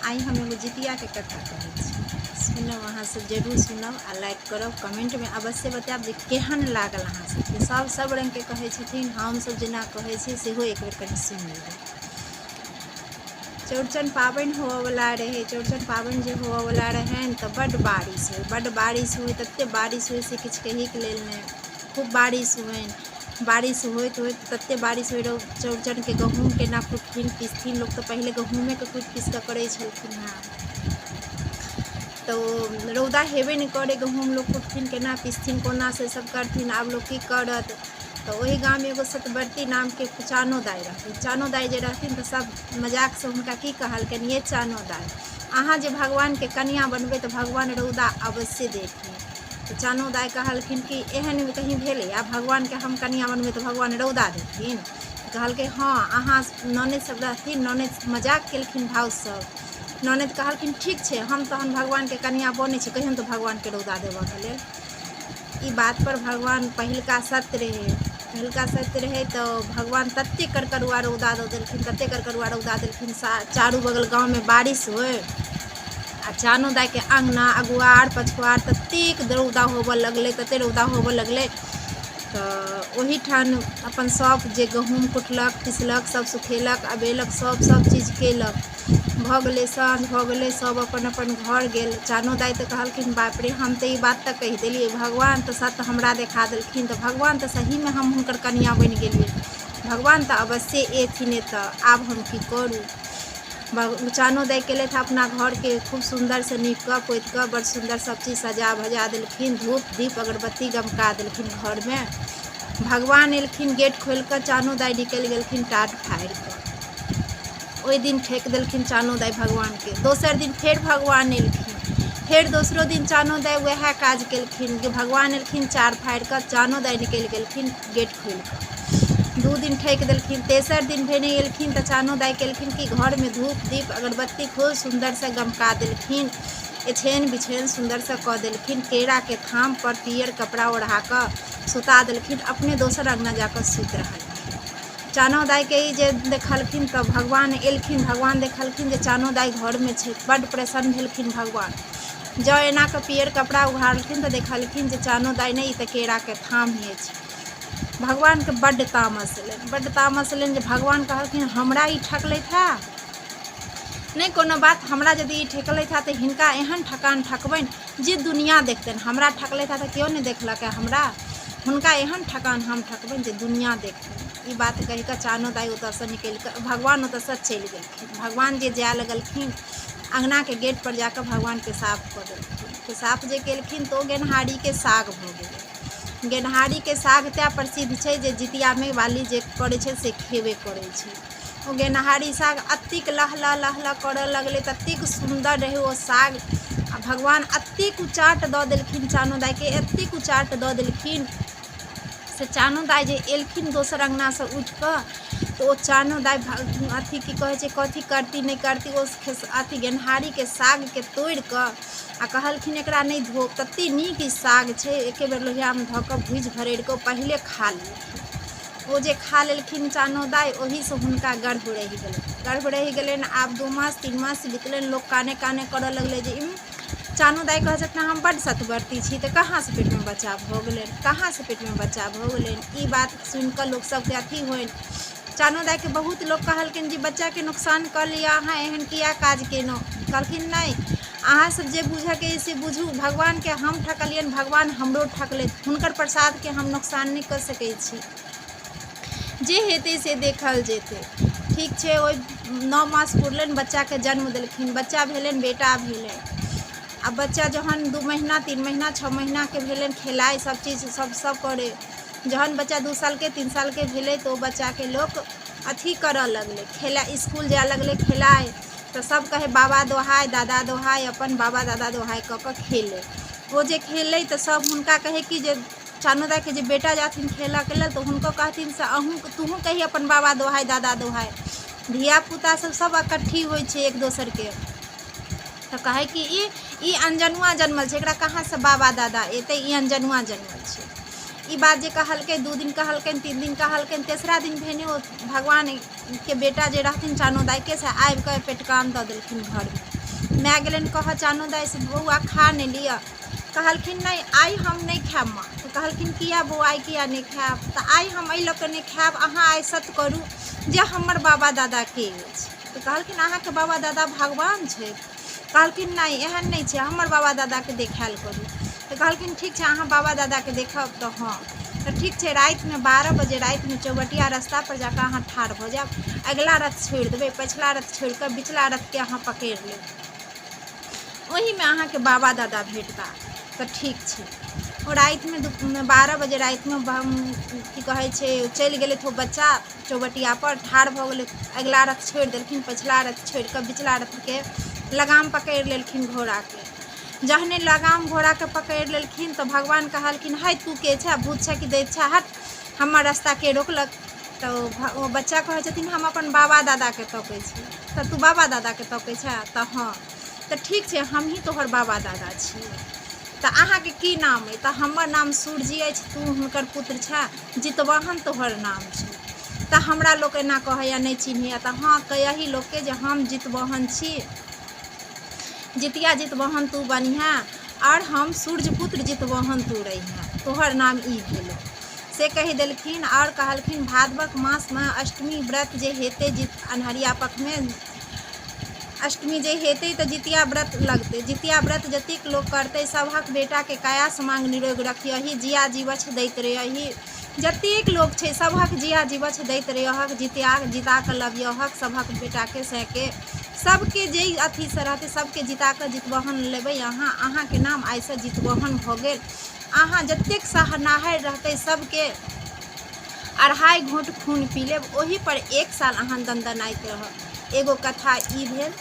आइ हम एगो जितियाके कथा कहै छी। सुनब, अहाँ सब जरूर सुनब आ लाइक करब, कमेंटमे अवश्य बतायब जे केहन लागल अहाँ सबके। सब सब रङ्गके कहै छथिन, हमसब जेना कहै छी सेहो एक बेर कनि सुनि लेबै। चौड़चन पाबनि होअऽवला रहै। चौड़चन पाबनि जे होअऽवला रहनि तऽ बड्ड बारिश होइ, बड्ड बारिश होइ, ततेक बारिश होइ से किछु कहैके लेल नहि। खूब बारिश होइन। बारिश होइत होइत ततेक बारिश होइ रहै, चौड़चनके गहूँम केना कुटथिन पिसथिन? लोक तऽ पहिले गहूँमेके कुटि पीसि कऽ करै छलखिन हेँ। तऽ ओ रौदा हेबे नहि करै, गहूँम लोक कुटथिन केना, पिसथिन कोना, से सब करथिन। आब लोक की करत? तऽ ओहि गाममे एगो सतबरती नामके चानो दाइ रहथिन। चानो दाइ जे रहथिन तऽ सब मजाकसँ हुनका की कहलकनि, ये चानो दाइ, अहाँ जे भगवानके कनिआँ बनबै तऽ भगवान रौदा अवश्य देथिन। तऽ चानो दाइ कहलखिन कि एहन कहीं भेलैए? भगवानके हम कनिआँ बनबै तऽ भगवान रौदा देथिन? कहलकै हँ। अहाँ ननदि सब रहथिन, ननदि मजाक केलखिन, भाउज सब ननदि कहलखिन, ठीक छै, हम तहन भगवानके कनिआँ बनै छी, कहियौन तऽ भगवानके रौदा देबऽके लेल। ई बातपर भगवान पहिलुका सत्य रहै, पहिलुका सत्य रहै, तऽ भगवान ततेक कड़कड़ुआ रौदा दऽ देलखिन, ततेक कड़कड़ुआ रौदा देलखिन, चारू बगल गाँवमे बारिश होइ आ चानो दाइके अङ्गना अगुआर पछुआर ततेक रौदा होबऽ लगलै, ततेक रौदा होबऽ लगलै। तऽ ओहीठाम अपन सभ जे गहूँम कुटलक पिसलक, सभ सुखेलक अबेलक, सभ सभ चीज कयलक। भऽ गेलै, साँझ भऽ गेलै, सभ अपन अपन घर गेल। चानो दाइ तऽ कहलखिन, बाप रे, हम तऽ ई बात तऽ कहि देलियै, भगवान तऽ सत्य हमरा देखा देलखिन, तऽ भगवान तऽ सहीमे हम हुनकर कनिआँ बनि गेलियै, भगवान तऽ अवश्ये एथिन एतऽ, आब हम की करू? चानो दाइ केलथि अपना घरके खूब सुन्दरसँ नीप कऽ पोति कऽ, बड़ सुन्दर सभ चीज सजा भजा देलखिन, धूप दीप अगरबत्ती गमका देलखिन घरमे। भगवान एलखिन, गेट खोलि कऽ चानो दाइ निकलि गेलखिन टाट फाड़ि कऽ। ओहि दिन ठकि देलखिन चानो दाइ भगवानके। दोसर दिन फेर भगवान एलखिन, फेर दोसरो दिन चानो दाइ उएह काज केलखिन जे भगवान एलखिन चार फाड़ि कऽ, चानो दाइ निकलि गेलखिन गेट खोलि कऽ। 2 दिन ठकि देलखिन। तेसर दिन भेने एलखिन तऽ चानो दाइ केलखिन कि घरमे धूप दीप अगरबत्ती खूब सुन्दरसँ गमका देलखिन, एछेन बिछेन सुन्दरसँ कऽ देलखिन, केराके थामपर पीयर कपड़ा ओढ़ा कऽ सुता देलखिन, अपने दोसर अङ्गना जा कऽ सुति रहलखिन। चानो दाइके ई जे देखलखिन तऽ भगवान एलखिन, भगवान देखलखिन जे चानो दाइ घरमे छै, बड्ड प्रसन्न भेलखिन भगवान। जँ एना कऽ पीयर कपड़ा उघारलखिन तऽ देखलखिन जे चानो दाइ नहि, ई तऽ केराके थाम अछि। भगवानके बड्ड तामस एलनि, बड्ड तामस एलनि जे भगवान कहलखिन, हमरा ई ठकलथि हए, नहि कोनो बात, हमरा यदि ई ठकलथि हए तऽ हिनका एहन ठकान ठकबनि जे दुनिआँ देखतनि। हमरा ठकलथि हए तऽ केओ नहि देखलक हए हमरा, हुनका एहन ठकान हम ठकबनि जे दुनिआँ देखतनि। ई बात कहि कऽ चानो दाइ ओतयसँ निकलि कऽ भगवान ओतयसँ चलि गेलखिन। भगवान जे जाय लगलखिन, अङ्गनाके गेटपर जा कऽ भगवान पेशाब कऽ देलखिन। पेशाब जे केलखिन तऽ ओ गेनहारीके साग भऽ गेलै। गेनहारीके साग तैँ प्रसिद्ध छै जे जितियामे बाली जे करै छै से खेबे करै छै। ओ गेनहारी साग एतेक लह लह लह लह करऽ लगलै, ततेक सुन्दर रहै ओ साग। आ भगवान एतेक उचाट दऽ देलखिन चानो दाइके, एतेक उचाट दऽ देलखिन से चानो दाइ जे एलखिन दोसर अङ्गनासँ उठि कऽ तऽ ओ चानो दाइ अथी की कहै छै, कथी करती नहि करती, ओ अथी गेनहारीके सागके तोड़ि कऽ आ कहलखिन, एकरा नहि धोब, ततेक नीक ई साग छै, एके बेर लोहियामे धऽ कऽ भूजि भरड़ि कऽ पहिले खा लेलखिन। ओ जे खा लेलखिन चानो दाइ, ओहीसँ हुनका गर्भ रहि गेलनि, गर्भ रहि गेलनि। आब 2 मास 3 मास बितलनि, लोक काने काने करऽ लगलै जे चानो दाइ कहै छथिन, हम बड्ड सतव्रती छी, तऽ कहाँसँ पेटमे बच्चा भऽ गेलनि? कहाँसँ पेटमे बच्चा भऽ गेलनि? ई बात सुनि कऽ लोक सभके अथी होइन। चानो दाइके बहुत लोक कहलखिन जे बच्चाके नुकसान कऽ लिअ, अहाँ एहन किया काज केलहुँ? कहलखिन, नहि, अहाँसभ जे बुझऽके अइ से बुझू, भगवानके हम ठकलियनि, भगवान हमरो ठकलथि, हुनकर प्रसादके हम नुकसान नहि कऽ सकै छी, जे हेतै से देखल जेतै। ठीक छै। ओहि 9 मास पुरलनि, बच्चाके जन्म देलखिन। बच्चा भेलनि, बेटा भेलनि। आ बच्चा जहन 2 महीना 3 महीना 6 महीनाके भेलनि, खेलाइ सभ चीज सभ सभ करै। जहन बच्चा 2 सालके 3 सालके भेलै तऽ ओ बच्चाके लोक अथी करऽ लगलै, खेला इसकुल जाय लगलै, खेलाइ तऽ सभ कहै बाबा दोहाइ, दादा दोहाइ, अपन बाबा दादा दोहाइ कऽ कऽ खेलै। ओ जे खेलै तऽ सभ हुनका कहै कि जे चानो दाइके जे बेटा जाथिन खेलऽके लेल तऽ हुनको कहथिन से अहूँ तूहूँ कही अपन बाबा दोहाइ, दादा दोहाइ। धियापुता सब सब अकट्ठी होइ छै एक दोसरके, तऽ कहै कि ई ई अनजनुआ जनमल छै, एकरा कहाँसँ बाबा दादा एतै? ई अनजनुआ जनमल छै। ई बात जे कहलकै, 2 दिन कहलकनि, 3 दिन कहलकनि, तेसरा दिन भेने ओ भगवानके बेटा जे रहथिन चानो दाइके, से आबि कऽ पेटकान दऽ देलखिन घरमे। माय गेलनि कहऽ चानो दाइ से बौआ खा नहि लिअ। कहलखिन नहि, आइ हम नहि खायब माँ। तऽ कहलखिन किया बौआ, आइ किया नहि खायब? तऽ आइ हम एहि लऽ कऽ नहि खायब, अहाँ आइ सत्य करू जे हमर बाबा दादाके अछि। तऽ कहलखिन अहाँके बाबा दादा भगवान छथि। कहलखिन नहि, एहन नहि छै, हमर बाबा दादाके देखायल करू। तऽ कहलखिन ठीक छै, अहाँ बाबा दादाके देखब तऽ हँ। तऽ ठीक छै, रातिमे 12 बजे रातिमे चौबटिया रस्तापर जाकऽ अहाँ ठाढ़ भऽ जायब, अगिला रथ छोड़ि देबै, पछिला रथ छोड़िकऽ बिचला रथके अहाँ पकड़ि लेब, ओहीमे अहाँके बाबा दादा भेटता। तऽ ठीक छै। ओ रातिमे 12 बजे रातिमे की कहै छै, चलि गेलथि ओ बच्चा, चौबटियापर ठाढ़ भऽ गेलै। अगिला रथ छोड़ि देलखिन, पछिला रथ छोड़िकऽ बिचला रथके लगाम पकड़ि लेलखिन घोड़ाके। जहने लगाम घोड़ाके पकड़ि लेलखिन तऽ भगवान कहलखिन, हइ तू के छऽ, भूत छऽ कि दैत छऽ, हट, हमर रास्ता के रोकलक? तऽ ओ बच्चा कहै छथिन, हम अपन बाबा दादाके तकै छी। तऽ तू बाबा दादाके तकै छऽ? तऽ हँ। तऽ ठीक छै, हमही तोहर बाबा दादा छी। तऽ अहाँके की नाम अइ? तऽ हमर नाम सूरजी अछि, तू हुनकर पुत्र छऽ, जितवाहन तोहर नाम छौ। तऽ हमरा लोक एना कहैए, नहि चिन्हैए। तऽ हँ, कही लोकके जे हम जितवाहन छी, जितिया जितवाहन तू बनिहेँ आओर हम सूर्यपुत्र जितवाहन तू रहिहेँ, तोहर नाम ई भेलौ, से कहि देलखिन। आओर कहलखिन भादवक मासमे अष्टमी व्रत जे हेतै, जित अन्हरिया पखमे अष्टमी जे हेतै तऽ जितिया व्रत लगतै। जितिया व्रत जतेक लोक करतै, सभक बेटाके काया समांग निरोग रखियही, जिया जीवछ दैत रही। जतेक लोक छै सभक जिया जीवछ दैत रहक, जितिया जिता कऽ लबियहक सभक बेटाके, सैके सबके, जे अथीसँ रहतै सबके जिता कऽ जितबहन लेबै अहाँ। अहाँके नाम आइसँ जितबहन भऽ गेल। अहाँ जतेक सहनाहरि रहतै सबके 2.5 घोँट खून पी लेब, ओहिपर 1 साल अहाँ दनदनाइत रहब। एगो कथा ई भेल।